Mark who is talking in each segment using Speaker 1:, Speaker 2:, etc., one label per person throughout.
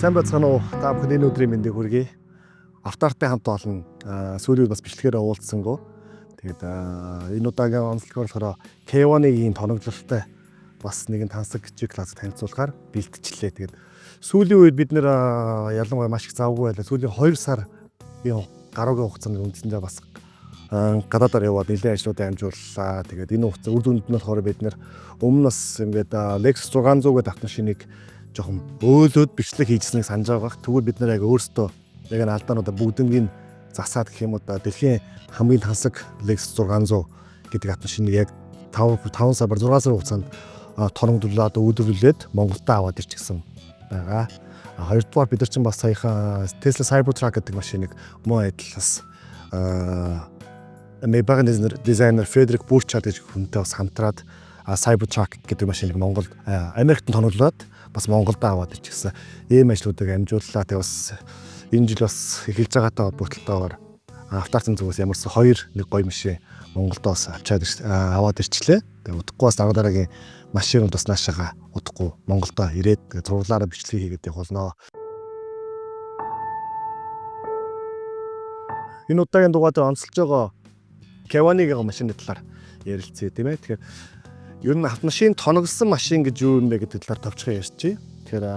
Speaker 1: Сайн байцгаана уу? Та бүхэн энэ өдрийн мэндийг хүргэе. Автоартын хамт олон сүүлийн үед бас бичлэгээр уулзсангүй. Тэгээд энэ удаагийн онцлог болохоор K1-ийн тоноглолтой бас нэгэн тансаг G-класс танилцуулахаар бэлтжлээ. Тэгээд сүүлийн үед бид нэр ялангуяа маш их завгүй байлаа. Сүүлийн 2 сарын гаруйгийн хугацаанд үндсэндээ бас гадаадаар яваад нэлээд ажлуудаа амжууллаа. Тэгээд энэ хугацаа үр дүнд нь болохоор бид нэр өмнө бас ингээд Lexus 600 гэдэг автомашиныг жоохон өөлөөд бичлэг хийжсэнийг санаж байгаа. Тэгвэл бид нэр яг өөрсдөө яг энэ алдаануудаа бүгднийг засаад гэх юм уу да, дэлхийн хамгийн тансаг Lexus 600 гэдэг автомашиныг яг 5 сар 6 сарын хугацаанд тоноглуулад үүдвэрлээд Монголд аваад ирчихсэн байгаа. Хоёрдугаар бид нар чинь бас саяхан Tesla Cybertruck гэдэг машиныг муу адил бас Maybach дизайнер Фредерик Бурчард гэж хүнтэй бас хамтраад Cybertruck гэдэг машиныг Монголд, Америкт тоноглоод бас Монголд аваад ирчихсэн. Ийм ажлуудыг амжууллаа. Тэгээ бас энэ жил бас эхэлж байгаатай холбогдлолтойгоор автоартын зүгээс ямарсан хоёр нэг гоё машин Монголд бас авчаад аваад ирчлээ. Тэгээ удахгүй бас дараа дараагийн машинууд бас наашаага удахгүй Монголдо ирээд тэгээ зурлаараа бичлэг хийгээд явах болно. Энэ удаагийн дугаар дээр онцолж байгаа Kawani-гийн машины талаар ярилцъя, тийм ээ. Тэгэхээр ер нь автомашин тоноглосон машин гэж юу юм бэ гэдэг талаар товчхон ярьчих. Тэгэхээр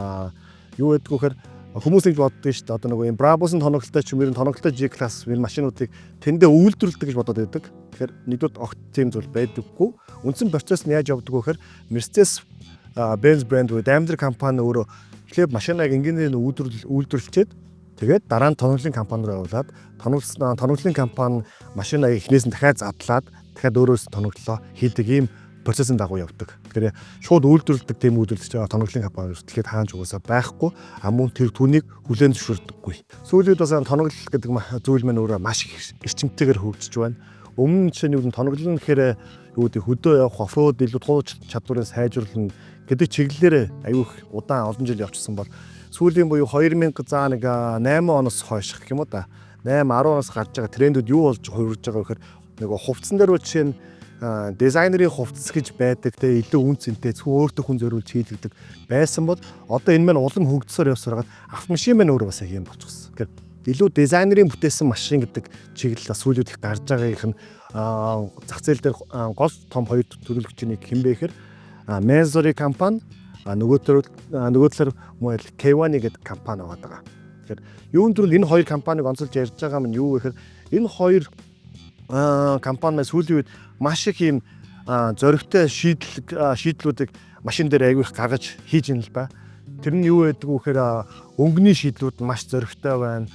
Speaker 1: юу гэдэг вэ гэхээр хүмүүс ингэж боддог шүү дээ. Одоо нөгөө юм Brabus-ын тоноглолтой ч юм ер нь тоноглолтой G-класс энэ машинуудыг тэндээ үйлдвэрлэдэг гэж бодоод байдаг. Тэгэхээр нэгдүгээр огт тийм зүйл байдаггүй. Үндсэн процесс нь яаж явдаг вэ гэхээр Mercedes Benz брэнд буюу Daimler компани өөрөө эхлээд машиныг энгийнээр нь үйлдвэрлэчээд тэгээд дараа нь тоноглолын компани руу явуулаад тоноглолын компани машинаа эхнээс нь дахиад задлаад дахиад өөрөөс тоноглолоо хийдэг ийм процессын дагуу явдаг. Тэгэхээр шууд үйлдвэрлэдэг тийм үйлдвэрлэгч тоноглолын компани дэлхийд хаанч угаасаа байхгүй. А мөн тэр түүнийг хүлээн зөвшөөрдөггүй. Сүүлийн үед бас тоноглол гэдэг зүйл маань өөрөө маш их эрчимтэйгээр хөгжиж байна. Өмнө нь жишээ нь юу гэдэг тоноглол нь гэхээр юу гэдэг хөдөө явах, оффроуд илүү туу чадварыг сайжруулна гэдэг чиглэлээр аюух удаан олон жил явчихсан бол сүүлийн буюу 2008 оноос хойш гэх юм уу да, 8 10 оноос гарч байгаа трендүүд юу болж хувирж байгаа вэ гэхээр нөгөө хувцсан дээр бол жишээ нь дизайнерын хувцас гэж байдаг, те илүү үн цэнтэй зөвхөн өөртөө хүн зориулж хийлгдэг байсан бол одоо энэ маань улам хөгжсөөр явсаар хагаад автомашин маань өөрөө бас яг юм болчихсон. Тэгэхээр илүү дизайнерын бүтээсэн машин гэдэг чиглэл бас сүүлийн үед их гарч байгаагийнх нь зах зээл дээр гол том хоёр төлөөлөгч нэг хэн бэ гэхээр Mansory компани, нөгөө талаар мөн K1 гэдэг компани байгаа. Тэгэхээр юун төрөл энэ хоёр компаниг онцолж ярьж байгаа юм юу вэ гэхээр энэ хоёр компани маань сүүлийн үед маш их ийм зоригтой шийдлүүдийг машин дээр аягүй их гаргаж хийж ин л ба. Тэр нь юу байдаг вэ гэхээр өнгөний шийдлүүд маш зоригтой байна.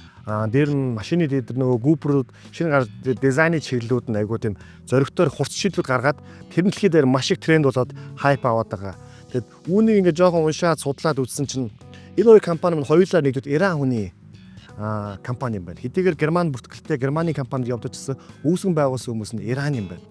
Speaker 1: Дээр нь машины дээр нөгөө гүүпрүүд шинэ гар дизайны чиглэлүүд нь аягүй тийм зоригтойр хурц шийдлүүд гаргаад тэр нь дэлхий дээр маш их тренд болоод хайп аваад байгаа. Тэгэд үүнийг ингээд жоохон уншаад судлаад үзсэн чинь энэ хоёр компани маань хоёулаа нэгдүгээр Иран хүний компани юм байна. Хэдийгээр Герман бүртгэлтэй Германы компанид явдаг гэсэн үүсгэн байгуулсан хүмүүс нь Иран юм байна.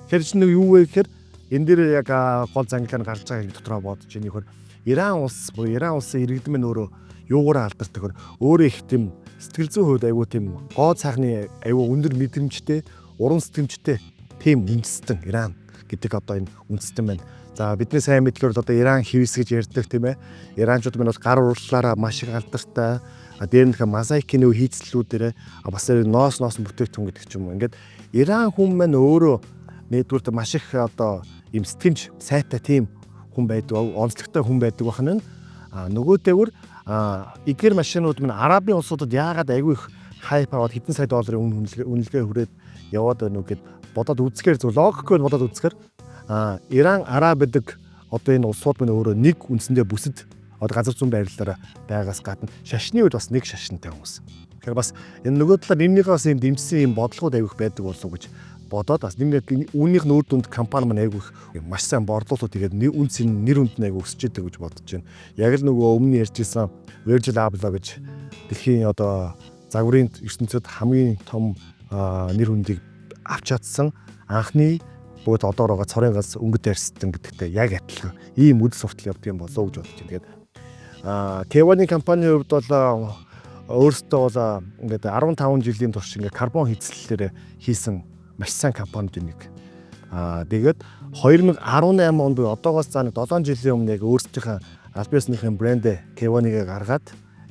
Speaker 1: Тэгэхээр чинь нэг юу вэ гэхээр энэ дээр яг гол зангилаа нь гарч байгаа юм дотроо бодож байна. Юухэр Иран улс буюу Иран улсын иргэдэн мань өөрөө юугаараа алдартай гэхээр өөрөө их тийм сэтгэл зүйн хувьд айгүй тийм гоо цайхны айгүй өндөр мэдрэмжтэй, уран сэтгэмжтэй тийм үндэстэн Иран гэдэг одоо энэ үндэстэн байна. За бидний сайн мэдлэгээр бол одоо Иран хивс гэж ярьдаг, тийм ээ. Иранчууд маань бол гар урлалаараа маш их алдартай. Дээр нь мозаикийн нөгөө хийцлүүдээрээ бас ноос ноос бүтээгдэхүүн гэдэг ч юм уу. Ингээд Иран хүн маань өөрөө нэгдүгüрт маш их одоо юм сэтгэмж сайтай тийм хүн байдаг, онцлогтой хүн байдаг бахна. Нөгөө дээгүр эдгээр машинууд минь Арабын улсуудад яагаад айгүй их хайп аваад хэдэн сая долларын үнэлгээ хүрээд яваад байна уу гэд бодоод үзэхээр зөв логикгүй бодоод үзэхээр Иран, Араб гэдэг одоо энэ улсууд минь өөрөө нэг үндсэндээ бүсэд одоо газар зүүн байрлалаараа байгаас гадна шашны үед бас нэг шашинтай хүмүүс. Тэгэхээр бас энэ нөгөө талаар энэнийхээ бас юм дэмжсэн юм бодлогууд айгүйх байдаг болов уу гэж бодоод бас нэг үүнийх нь үр дүнд компани маань айгүйх маш сайн борлуулалтууд тэгээд үн цэн нэр хүнд нь айгүй өсөж идэг гэж бодож байна. Яг л нөгөө өмнө ярьж исэн Virgil Abloh гэж дэлхийн одоо загварын ертөнцид хамгийн том нэр хүндийг авч чадсан анхны бөгөөд одоороо цорын ганц өнгөт арьстан гэдэгтэй яг адилхан ийм үдс суртал явдаг юм болов уу гэж бодож байна. Тэгээд Kevani компанийн хувьд бол өөрсдөө бол ингээд 15 жилийн турш ингээд карбон хэзлэлээр хийсэн маш сайн компаниудын нэг. Тэгээд 2018 он буюу одоогоос за нэг 7 жилийн өмнө яг өөрсдийнхээ аль биесныхээ брэндээ Kevani-г гаргаад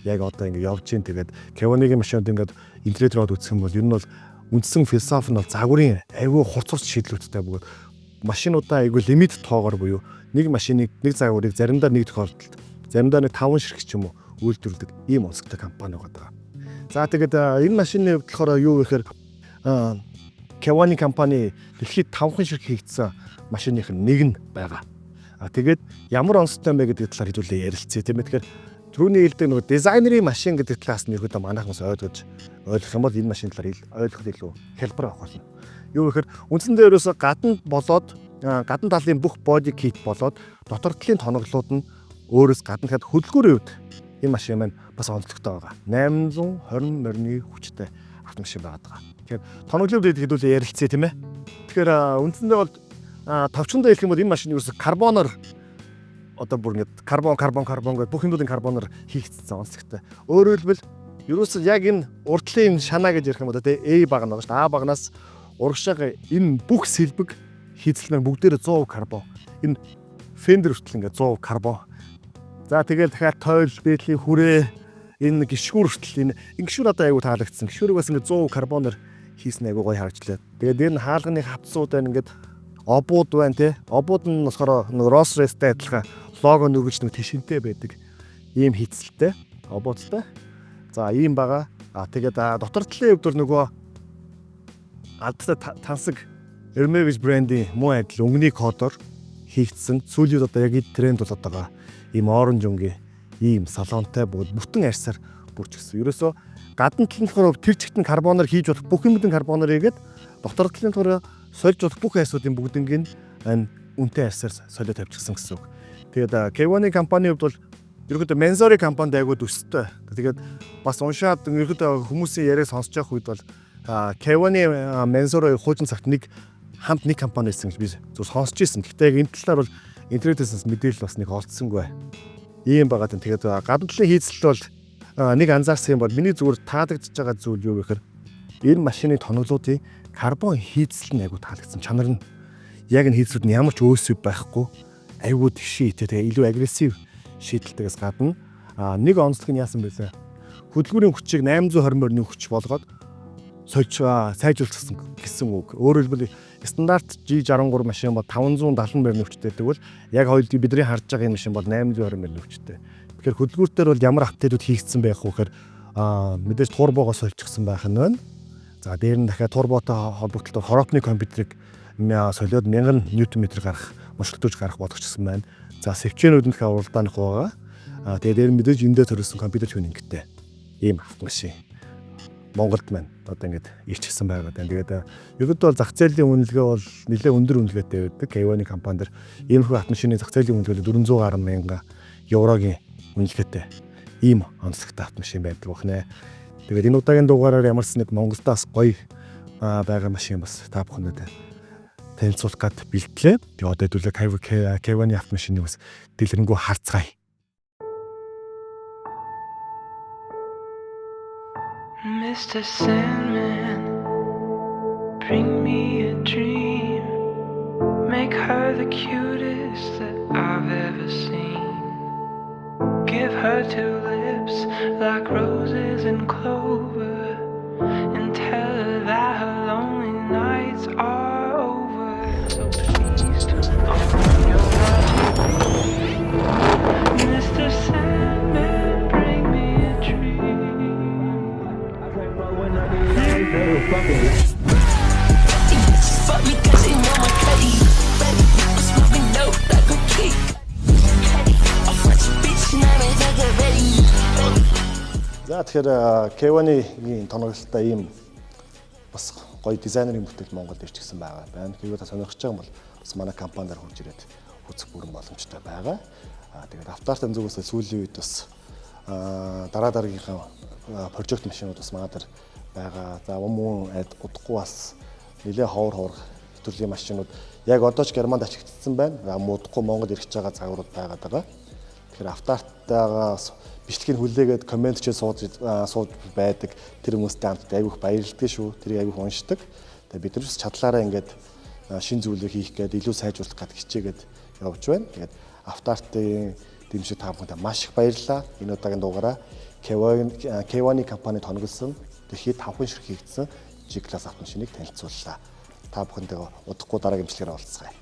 Speaker 1: Яг одоо ингээд явж гин. Тэгээд Keyvany-гийн машинууд ингээд интернет рүү үзэх юм бол ер нь бол үндсэн философи нь бол загварын айгүй хурц шийдлүүдтэй бөгөөд машинуудаа айгүй лимит тоогоор буюу нэг машиныг, нэг загварыг заримдаа нэг тохиолдолд, заримдаа нэг 5 ширхэг ч юм уу үйлдвэрлэдэг ийм онцлогтой компани байгаа. За, тэгээд энэ машины хувьд болохоор юу вэ гэхээр Keyvany компани дэлхийд 5хан ширхэг хийгдсэн машиных нь нэг нь байгаа. А тэгээд ямар онцлогтой юм бэ гэдэг талаар хэдүүлээ ярилцъя, тийм ээ. Тэгэхээр түрүүний хэлдэг нөгөө дизайнерын машин гэдэг талаас нь ерөөдөө манайхан бас ойлгох юм бол энэ машин талаар ойлгоход илүү хялбар авах болно. Юу гэхээр үндсэндээ ерөөсө гадна болоод, гадна талын бүх body kit болоод дотор талын тоноглууд нь өөрөөс гадна гэхэд хөдөлгүүрийн хувьд энэ машин маань бас онцлогтой байгаа. 820 морины хүчтэй автомашин байгаад байгаа. Тэгэхээр тоноглолын үед хэдүүлээ ярилцъя, тийм ээ. Тэгэхээр үндсэндээ бол товчондоо хэлэх юм бол энэ машин ерөөсө карбоноор, одоо бүр ингээд карбон, карбон, карбон гэдэг бүх юмнуудын карбоноор хийгдсэн онцлогтой. Өөрөөр хэлбэл ерөөсө яг энэ урдлын шанаа гэж ярих юм бол тэ A багна байгаа шүү дээ. А багнаас урагшаага энэ бүх сэлбэг хийцэл маань бүгдээрээ 100% карбон. Энэ fender хүртэл ингээд 100% карбон. За, тэгэл дахиад тойл, дээдлийн хүрээ, энэ гишгүүр хүртэл, энэ гишүүр одоо айгу таалагдсан. Гишүүрийг бас ингээд 100% карбоноор хийсэн, айгу гоё харагчлаа. Тэгээд дээр нь хаалганы хавцсууд байна, ингээд обууд байна те. Обууд нь болохоор нэг Rolls Royce-тай адилхан лого нүргэж нэг тэшинтэй байдаг. Ийм хийцэлтэй обуудтай. За, ийм байгаа. А тэгээд дотор талын хувьд бол нөгөө алдартай тансаг Hermes брендийн муу адил өнгөний кодоор хийгдсэн, сүүлийн үед одоо яг эд тренд болоод байгаа ийм orange өнгийн ийм салонтой бөгөөд бүтэн арьсаар бүрчгсэн. Ерөөсөө гадна талын болохоор тэр чигт нь карбоноор хийж болох бүх юмд нь карбоноор хийгээд, дотор талын болохоор сольж болох бүх арьсуудын бүгднийг энэ үнэтэй арьсаар солио тавьчихсан гэсэн үг. Тэгээд Keyvany компани хувьд бол ерөөдөө Mansory компанид айгуу төстэй. Тэгээд бас уншаад ерөөдөө хүмүүсийн яриаг сонсож явах үед бол Keyvany, Mansory хуучин цагт нэг хамт нэг компани байсан гэж би зөв сонсч ирсэн. Гэхдээ яг энэ талаар бол интернетээс мэдээлэл бас нэг олдсонгүй. Ийм байгаа юм. Тэгээд гадна талын хийцэл бол нэг анзаарсан юм бол миний зүгээр таалагдж байгаа зүйл юу гэхээр энэ машины тоноглуудын карбон хийцэл нь айгуу таалагдсан. Чанар нь яг энэ хийцлүүд нь ямар ч өөсөв байхгүй, айгуу тэгшээ, тэгээ илүү aggressive шийдэлтэйгээс гадна нэг онцлог нь яасан бэлээ? Хөдөлгүүрийн хүчийг 820 морины хүч болгоод сольж сайжруулсан гэсэн үг. Өөрөөр хэлбэл стандарт G63 машин бол 570 морины хүчтэй байдаг бол яг хоёул бидний харж байгаа энэ машин бол 820 морины хүчтэй. Тэгэхээр хөдөлгүүртээр бол ямар update үүд хийгдсэн байх вэ гэхээр мэдээж турбогоо сольчихсан байх нь байна. За, дээр нь дахиад турботой холбогдлоо хороопны компьютерыг солиод 1000 ньютон метр гарах мушгалтууж гарах болгочихсон байна. За, сэвчээнүүд нь дахиад уралдаанах байгаа. Тэгээ дээр нь мэдээж эндээ төрөлсөн компьютер tuning тэй ийм автомашин Монголд маань одоо ингээд ирчихсэн байгаа даа. Тэгээд ерөөдөө бол зах зээлийн үнэлгээ бол нэлээд өндөр үнэлгээтэй байдаг. Keyvany компани дээр иймэрхүү автомашины зах зээлийн үнэлгээ 400 гаруй мянган еврогийн үнэлгээтэй ийм онцлогтой автомашин байдаг бохнэ. Тэгээд энэ удаагийн дугаараар ямар ч нэг Монголдоос гоё байгаа машин бас та бүхэнд танилцуулах гад бэлтлээ. Тэгээ одоо хэдүүлээ Keyvany автомашиныг бас дэлгэрэнгүй харцгаая.
Speaker 2: Mr. Sandman, bring me a dream. Make her the cutest that I've ever seen. Give her two lips like roses and clover. And tell her that her lonely nights are over. So please turn on your magic beam. Mr. Sandman, bring me a dream.
Speaker 3: Fuck me 'cause they know my cutty. Smoking dope like a kick. A French bitch, now they like a ready.
Speaker 1: За, тэгэхээр Keyvany-гийн тоноглолтой ийм бас гоё дизайнерын бүтээл Монголд ирчихсэн байгаа байна. Хэрвээ та сонирхож байгаа юм бол бас манай компаниар хурж ирээд үзэх бүрэн боломжтой байгаа. Аа, тэгээд Автоартын зүгээс сүүлийн үед бас дараа дараагийнхаа project машинууд бас манай дээр байгаа. За, мөн удахгүй бас нэлээ ховор ховор төрлийн машинууд яг одоо ч Германд ачигдсан байна. За, удахгүй Монгол ирэх байгаа загварууд байгаад байгаа. Тэгэхээр Автоарттайгаа бас бичлэгийг хүлээгээд comment ч сууж байдаг тэр хүмүүстэй хамт айгүйх баярлдаг шүү. Тэрийг айгүйх уншдаг. Тэгээ бид нар бас чадлаараа ингээд шин зүйлийг хийх гээд, илүү сайжруулах гээд хичээгээд явж байна. Тэгээд Автоартын Дэмжиж та бүхэндээ маш их баярлалаа. Энэ удаагийн дугаараа Keyvany компани тоноглосон дэлхийд 5 ширхэг хийгдсэн G-Class автомашиныг танилцууллаа. Та бүхэндээ удахгүй дараагийн бичлэгээр уулзцгаая.